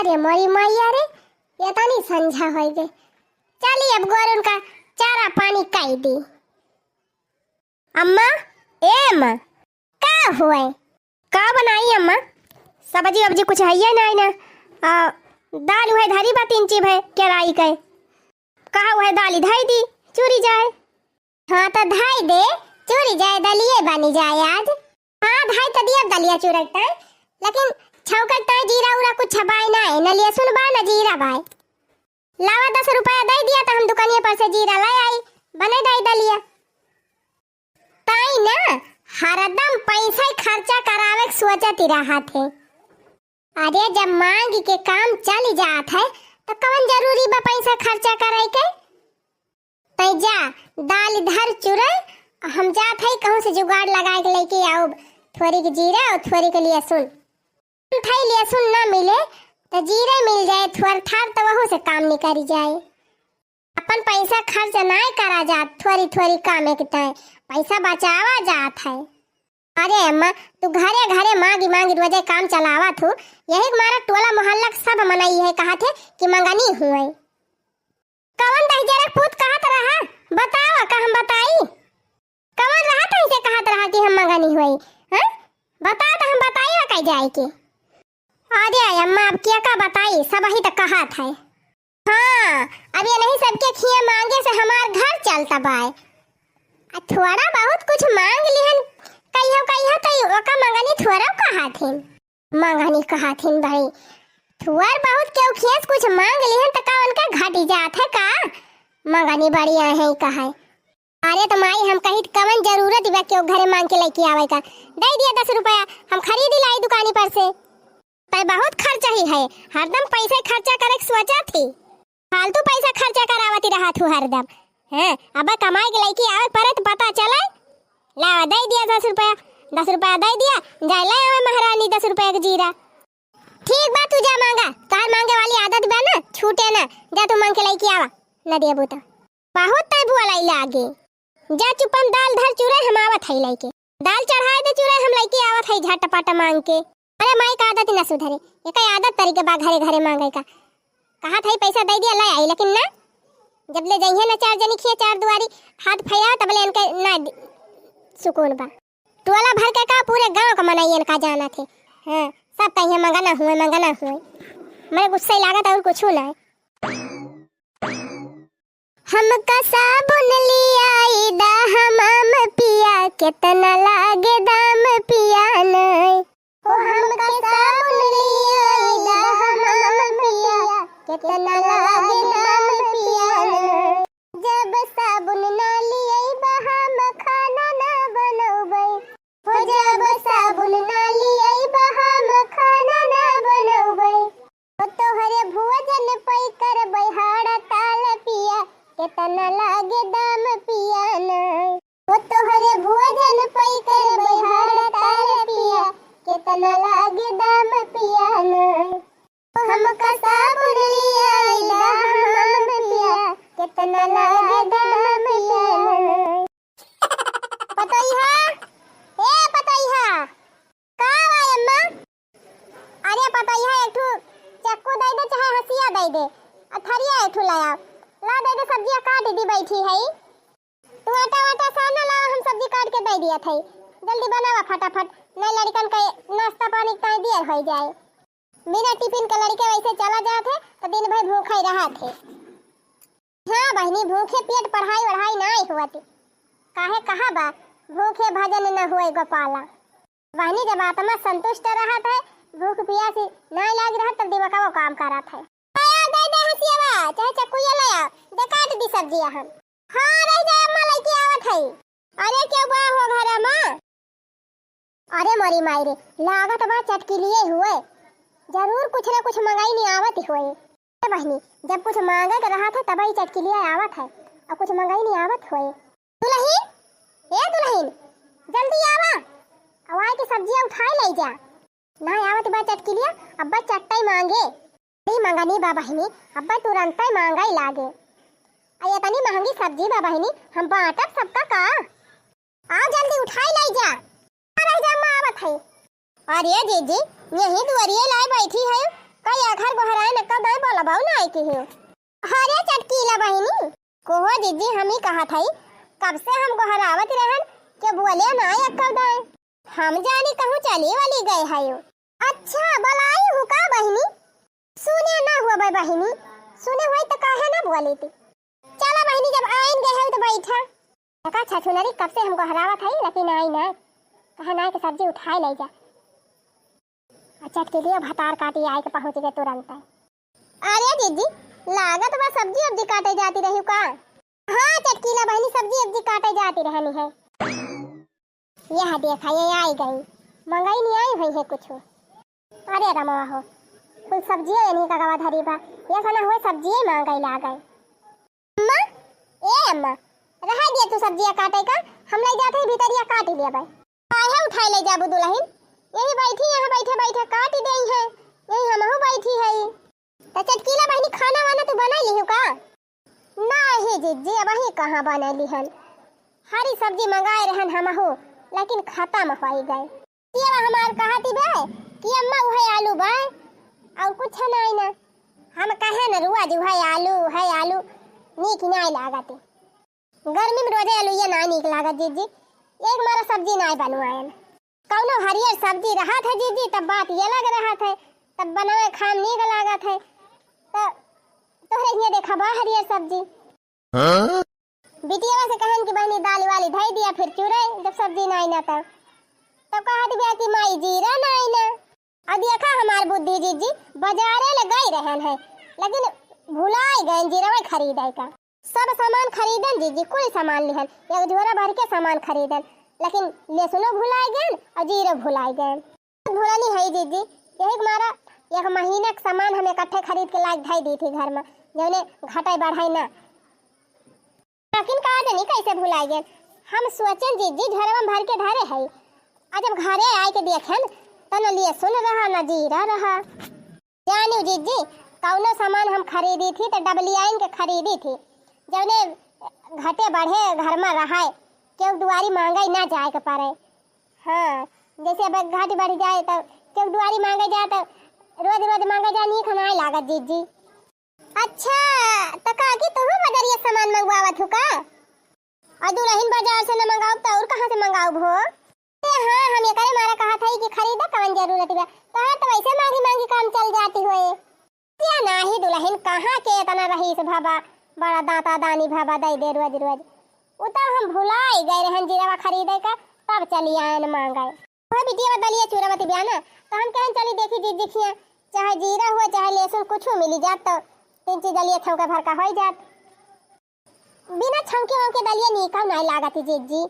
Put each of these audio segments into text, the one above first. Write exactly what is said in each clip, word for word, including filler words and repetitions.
ए मोरी मैया रे, एतनी संझा होइ गै। चली अब गोरुन का चारा पानी कइ दी। अम्मा, ए अम्मा। का हुए? का बनाई अम्मा? सब्जी वब्जी कुछ हइये नाहीं ना। आ, दाल उहै धरी बा तीन चीज है केराई के। कहा उहै दाल धइ दी, चूरी जाए। हाँ, त धइ दे, चूरी जाए, दलिये बनी जाए आज। हाँ, धइ त दिया दलिया चूरक ताई, लेकिन छौंकक ताई जीरा उरा कुछ छपाई नाहीं, न लहसुन बा, न जीरा बा। लावा दस रुपया दइ दिया, त हम दुकानिया पर से जीरा लै आई, बनै दइ दलिया। ताई ना, हरदम पैसा खर्चा करावे के सोचत ही रहत है। अरे, जब मांग के काम चली जात है, त कवन जरूरी बा पैसा खर्चा करै के? तै जा, दाल धर चुरै, हम जात है कहूँ से जुगाड़ लगाइ के लइके आउब, थोरिक जीरा अउर थोरिक लहसुन। थई लहसुन ना मिले, त जीरा मिल जाए थोर थार, त वहू से काम निकरि जाए। अपन पैसा खर्च नाहीं करा जात, थोरी थोरी कामे के ताईं पैसा बचावा जात है। अरे अम्मा, तू घरे घरे मांगी मांगी रोजे काम चलावत हू, यही के मारा टोला मोहल्ला के सब मनई है कहत है कि मंगनी हुए। कवन दहिजरा के पूत कहत रहा, बतावा का हम बताई? कवन रहा तैसे कहत रहा कि हम मंगनी हुए, हैं? बता त हम बताई वा कई जाए के। अरे अम्मा, अब क्या का बताई, सबही त कहत है। हाँ, अब ये नहीं सबके खिया मांगे से हमार घर चलता बाय। आ थोड़ा बहुत कुछ मांग लिहन, कहियो कहियो तो ओका मंगनी थोड़ा कहाथिन। मंगनी कहाथिन भाई, थोड़ बहुत केहू खिया से कुछ मांग लिहन त का उनका घटी जात है का? मंगनी बड़ी आहे कहे। अरे त माई, हम कही त कवन जरूरत बा केहू घरे मांग के लइके आवे का? दइ दिया दस रुपया, हम खरीद लाई दुकानी पर से। तै बहुत खर्चही है, हरदम पैसा खर्चा करे के सोचत ही। फालतू पैसा खर्चा करावती रहत हू हरदम। हैं, अब कमाई के लइके आवे परे त पता चले। लावा, दइ दिया दस रुपया, दस रुपया दइ दिया, जाए ले आवे महारानी दस रुपया के जीरा। ठीक बा, तू जा मांगा, तोहार मांगे वाली आदत बा ना, छूटे ना, जा तू मांग के लइके आवा, न देबू त। बहुत तै बुआ लाई लागे। जा चुपन दाल धर चुरे, हम आवत हई लइके। दाल चढ़ाए दे चुरे, हम लइके आवत हई झटपट मांग के। अरे माई का आदत न सुधरे, एकै आदत तरीके बा घरे घरे मांगे का। कहत हई पैसा दइ दिया, लै आई, लेकिन ना, जब ले जइहे ना चार जनी खिया चार दुआरी हाथ फैलाओ, तब ले इनके ना दि-, सुकून बा। टोला भर के का, पूरे गांव का मनइयन का जानत है। हाँ, सब कहिए मंगना हुए, मंगना हुए। मने गुस्सा ही लागत और कुछ ना है। हमका साबुन लियाई दा हमाम पिया, केतना लागे दाम पिया नै। ओ हमका साबुन लियाई दा हमाम पिया, केतना लागे दाम पिया नै। जब साबुन ना लियाई बा हम खाना ना बनौबै। हो जब साबुन ना लियाई बा हम खाना ना बनौबै। ओ तोहरे भोजन पै करबै हड़ताल पिया, केतना लागे दाम पिया नै। ओ तोहरे भोजन पै करबै हड़ताल पिया, केतना लागे दाम पिया नै। ओ हमका साबुन लियाई दा हमाम पिया, केतना लागे दाम पिया नै। पतोहिया, ए पतोहिया, का बा अम्मा? अरे पतोहिया, एक ठू चक्कू दइ दे, चाहे हंसिया दइ दे, आ थरिया एक ठू ले आओ, ला दइ दे, सब्जिया काट दी, बैठी है। तू आटा वाटा साना लावा, हम सब्जी काट के दइ दिया थई, जल्दी बनावा फटाफट, नहीं लड़िकन के नाश्ता पानी के ताईं देर होइ जाए। बिना टिफिन के लड़िके वैसे चला जात है, त दिन भर भूखा ही रहत है। हाँ बहिनी, भूखे पेट पढ़ाई वढ़ाई नाई होत। काहे कहा बा, भूखे भजन न होए गोपाला। बहिनी, जब आत्मा संतुष्ट रहत है, भूख पियास नाई लाग रहत, तब दिमागवा काम करत है। आया, दे दे हंसियावा, चाहे चक्कुया ले आ, दे काट दी सब्जिया हम। हाँ, रह जाए अम्मा, लइके आवत है। अरे, केहू बा हो घरा मा? अरे मोरी माई रे, लागत बा चटकिलिए हुए। जरूर कुछ ना कुछ मंगाई नहीं आवत हुए। ए बहिनी, जब कुछ मांगे के रहत है, तब ही चटकिलिए आवत है, और कुछ मंगाई नहीं आवत हुए। दुलहिन, ए दुलहिन, जल्दी आवा, और आए के सब्जिया उठाए ले जा। ना आवत बा चटकिलिया, अब्बा चट्टई मांगे। अरे मंगनी बा बहिनी, अब्बा तुरंतई मांगई लागे। आ एतनी महंगी सब्जी बा बहिनी, हम बांटब सबका का? आ जल्दी उठाई लाई जा। आ रही जा, अम्मा आवत है। अरे जीजी, यही दुआरिये लाए बैठी है, कई घर गोहराए न कब दाई बोला बाऊ ना आई की हो। अरे चटकीला बहिनी। कोहो जिज्जी, हम ही कहत हई, कब से हम गोहरावत रहन, के बोले ना एक्को दाई। हम जानी कहूँ चली वली गए हयो। अच्छा, बोलाई हूँ का बहिनी? सुने ना हुआ बे बहिनी, सुने हुई तो काहे ना बोली थी। चला बहिनी, जब आइन गए हई तो बैठा। देखा छछुनरी, कब से हम गोहरावत हई, लेकिन आई ना। कहा ना कि सब्जी उठाए ले जा। आ चटकीलियो भतार काटी आए के पहुँच गए तुरंत। अरे जिज्जी, लागत बा सब्जी अब्जी काटे जाती रही का? हाँ चटकीला बहिनी, सब्जी अब्जी काटे जाती रहनी है। यह देखा, ये आई गई, मंगाई नहीं आई हुई है कुछ। अरे रमवा हो, कुल सब्जिये इन्हीं का गवा धरी बा, ये सना हुए सब्जिये मांगई लागे। अम्मा, ए अम्मा, रहा दिया तू सब्जिया काटे का, हम ले जाते ही भीतरिया काट लिया बाई। काहे उठाए ले जाबू दुलहिन? यही बैठी, यहाँ बैठे बैठे काट देई है, यही हमहू बैठी है। त चटकीला बहिनी, खाना वाना तू बनाई लिहू का? नाही जिज्जी, अबही कहाँ बनैली हन। हरी सब्जी मंगाए रहन हमहू, लेकिन खतम होई गए। पियवा हमार कहती बे कि अम्मा उहे आलू बा, और कुछ नहीं ना। हम कहे न रुआ जी उहे आलू, उहे आलू, नीक नहीं लागत। गर्मी में रोजे आलू ये ना नीक लागत जिज्जी, एक मारा सब्जी नहीं बनवाएन। कौनो हरियर सब्जी रहत है जिज्जी, तब बात ये अलग रहत है, तब बनावे खाए में नीक लागत है। तो तोहरे हियाँ देखा बा हरियर सब्जी। हाँ? बिटिया से कहन कि बहिनी दाल वाली धई दिया, फिर चूरे जब सब्जी नाई ना तब, तब कहत बिया कि माई जीरा नाई ना। अब देखा हमार बुद्धि जिज्जी, बाजारे ले गई रहन है, लेकिन भुलाई गए जीरवा खरीदे का। सब सामान खरीदन जिज्जी, कुल सामान लिहन, एक झोरा भर के सामान खरीदन, लेकिन लहसुनो भुलाए गए और जीरो भुलाए गए। भुलानी है जिज्जी, यही के मारा एक महीना के सामान हम इकट्ठे खरीद के लाके धई दी थी घर में, जौने घटाई बढ़ाई ना। लेकिन का जानी कैसे भुलाए गए, हम सोचन जिज्जी झोरवा में भर के धरे है, और जब घरे आए के देखेन तो न लहसुन रहा न जीरा रहा। जानियो जिज्जी, कौनो सामान हम खरीदी थी तो डबलियाइन के खरीदी थी, जौने घटे बढ़े घर में रहे, केहू दुआरी मांगे ना जाए के पड़े। हाँ, जैसे अब घाटी बढ़ जाए तो केहू दुआरी मांगे जाए तो रोज रोज मांगे जाए, नीक नाई लागत जिज्जी। अच्छा, तो काकी तुहू बजरिया सामान मंगवावत हो का? और दुलहिन बाजार से न मंगाऊ तो और कहाँ से मंगाऊ भो? ए हाँ, हम एकरे मारे कहत हई कि खरीदा कवन जरूरत बा, तोहार तो वैसे मांगी मांगी काम चल जाती होए। या नाही दुलहिन, कहाँ के इतना रहीस भवा, बड़ा दाता दानी भवा दई दे रोज रोज। उ तो हम भुलाई गए रहन जीरवा खरीदे का, तब चली आयन मांगे। वह बिटिया दलिया चूरा बती बिया ना, तो हम कहन चली देखी जिज्जी खिया, चाहे जीरा हुआ चाहे लहसुन कुछ मिली जात तो तीन चीज दलिया छौंका भर का होई जात। बिना छौंके वौके दलिया नीका नाई लागत जिज्जी।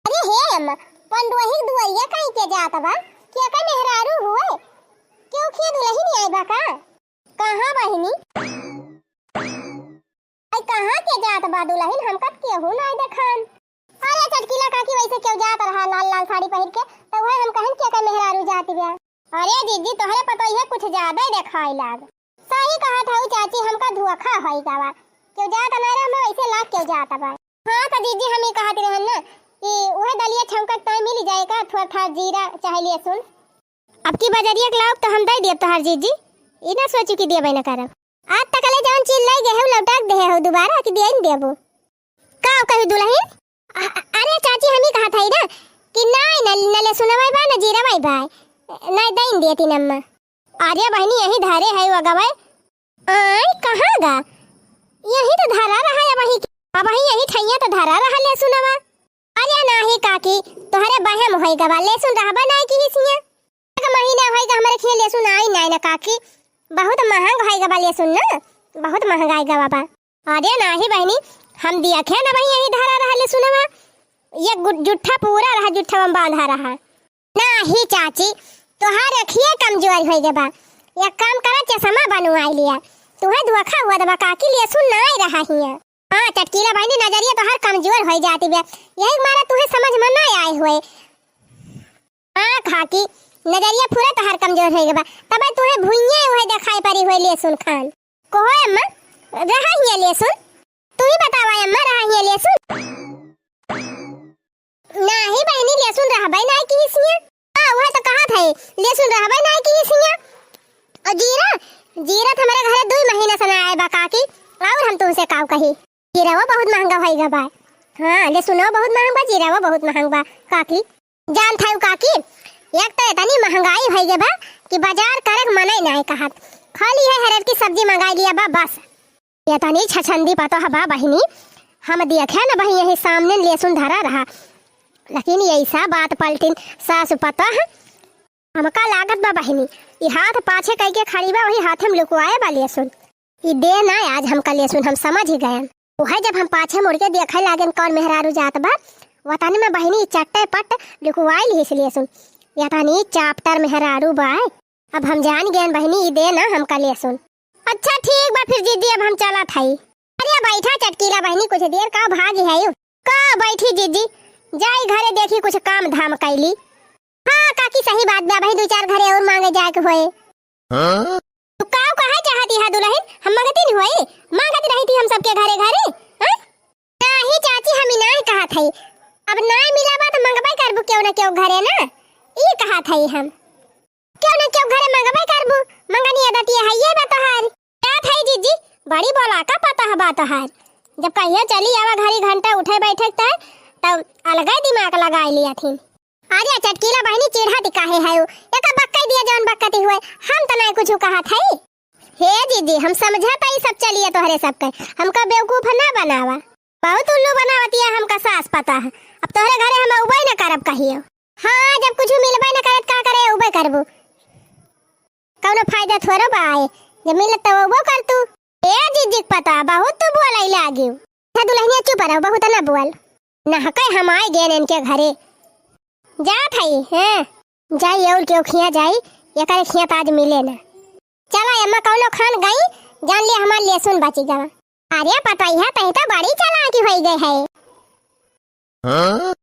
अरे हे अम्मा, पंडुआही दुआरिया कहीं के जात बा? के का मेहरारू हुए? केहू खिया दुलहिन आई बा का? कहाँ बहिनी? आई कहाँ के जात बा दुलहिन? हमका त केहू नाई देखान। अरे चटकीला काकी, वैसे केहू जात रहा लाल लाल साड़ी पहिर के, त उहे हम कहन के का मेहरारू जात बा। अरे जिज्जी, तोहरे पतोहिया कुछ ज्यादा ही देखाई लाग। सही कहत हऊ चाची, हमका धोखा होई गवा। केहू जात ना रहे, हमें वैसे लाग केहू जात बा। हाँ त जिज्जी, हम ही कहत रहन ना कि उहे दलिया छौंका ताई मिल जाए का, थोड़ा था जीरा चाहे लहसुन। अब की बजरिया के लाओ तो हम दे देब तोहार जिज्जी, ई ना सोचू कि देबे ना करब। आज तकले जवन चीज लाई गए हो लौटा के देहे हो दोबारा कि दिया नहीं देबू। का कही दुलहिन? अ-, अ-, अरे चाची, हम ही कहत हई ना कि नाई न, न लहसुनवा बा, न जीरवा बा, नाई दइन देती नम्मा। अरे बहिनी, यही धरे है वो गवे। आय, कहाँ गा? यही तो धरा रहा है वही। अब वही यही ठैया तो धरा रहा लहसुनवा। अरे नाही काकी, तोहरे बहम होई गवा, लहसुन रहबा नाई की हिसिया। एक महीना होई गा हमरे खिया लहसुन आई नाई ना काकी, बहुत महंग होई गवा लहसुन ना, बहुत महंगाई गवा बा। अरे नाही बहिनी, हम देखे ना वही यही धरा रहा लहसुनवा, ये गु-, जुट्ठा पूरा रहा, जुट्ठा में बांधा रहा। नाही चाची, तोहार अखिए कमजोर होई गवा। एक काम करा, चश्मा बनवाई लिया, तुहे धोखा हुआ दबा काकी, लहसुन नाई रहा हिया। हाँ चटकीला बहिनी, नजरिया तोहार कमजोर होई जाती बे, यही मारे तुहे समझ में ना आए हुए। हाँ काकी, नजरिया पूरा तोहार कमजोर होई गवा, तबे तुहे भुइये उहे देखाई पड़ी हुए लहसुन खान। कोहो अम्मा, रहा हिया लहसुन? तू ही बतावा अम्मा, रहा हिया लहसुन? नाही बहिनी, लहसुन रहबे नाही की हिसिया। हाँ, उहे तो कहत है, लहसुन रहबे नाही की हिसिया। और जीरा, जीरा त हमरे घरे दुई महीना से ना आए बा काकी, और हम तुमसे काउ कही। जीरावा बहुत महंगा भई गा बा। हाँ, लहसुनवा बहुत महंग बा, जीरावा बहुत महंग बा काकी। जान थायू काकी, एक तो इतनी महंगाई भई गा बा कि बाजार करे के मनई नाहीं कहत। खाली है हरर की सब्जी मंगाई लिया बा बस। इतनी छछंदी पतोह बा बहिनी, हम देखे न बहिनी यही सामने लहसुन धरा रहा, लेकिन यैसा बात पलटिन सासु पतोह। हमका लागत बा बहिनी, ई हाथ पाछे कइके खड़ी बा, वही हाथे में लुकुआए बा लहसुन। ई दे ना आज हमका लहसुन, हम समझ ही गयन। उहे जब हम पाछे मुड़ के देखे लागेन कौन मेहरारू जात बा, वतनी में बहिनी चट्टे पट लुकुआई लिहिस लहसुन। यतनी चापटर मेहरारू बा। अब हम जान गयन बहिनी, ई दे ना हमका लहसुन। अच्छा ठीक बा फिर जिज्जी, अब हम चलत हई। अरे बैठा चटकीला बहिनी, कुछ देर का भागी है यू। का बैठी जिज्जी, जाई घरे देखी कुछ काम धाम कैली। हाँ काकी सही बात बा, भाई दो चार घरे और मांगे जाए के होए। हाँ? तू काउ कहे चाहती है दुलहिन, हम मांगती नहीं होए, मांगत रही थी हम सबके घरे घरे। हाँ? नाही चाची, हम ई नाही कहत हई। अब नाही मिला बा त मंगबे करबू केहू ना केहू घरे ना, ई कहत हई हम। केहू ना केहू घरे मंगबे करबू, मंगनी आदत ये हइये बा तोहार। कहत हई जिज्जी, बड़ी बोला का पतोह बा तोहार। जब कहियो चली आवा घड़ी घंटा उठे बैठे त, तब अलगे दिमाग लगाए लिया थी। अरे चटकीला बहिनी चिढ़ाती काहे है, एका बक्कई दिया जौन बक्कती हुए, हम त नाही कुछ कहत हई। हे दीदी, हम समझत हई सब चलिए तोहरे सबके, हमका बेवकूफ ना बनावा। बहुत उल्लू बनावतिया हमका सास पतोह। अब तोहरे घरे हम अउबे न करब कहियो। हाँ, जब कुछ मिलबे न करत का करे अउबे करबू। कौनो फायदा थोड़ो बा आए, जब मिलत त अउबो कर तू। ए दीदी के पतोह, बहुत तू बोलई लागिउ। अच्छा दुलहिनिया चुप रहो, बहुत ना बोल। नहके हम आए गेन इनके घरे। जात हई, हैं? जाई और केहू खिया जाई, एकरे खिया त आज मिले ना। चला अम्मा कौनो खान गई, जान ले हमार लहसुन बची गवा। अरे पतोहिया तही तो बड़ी चालाकी होई गई है। हाँ?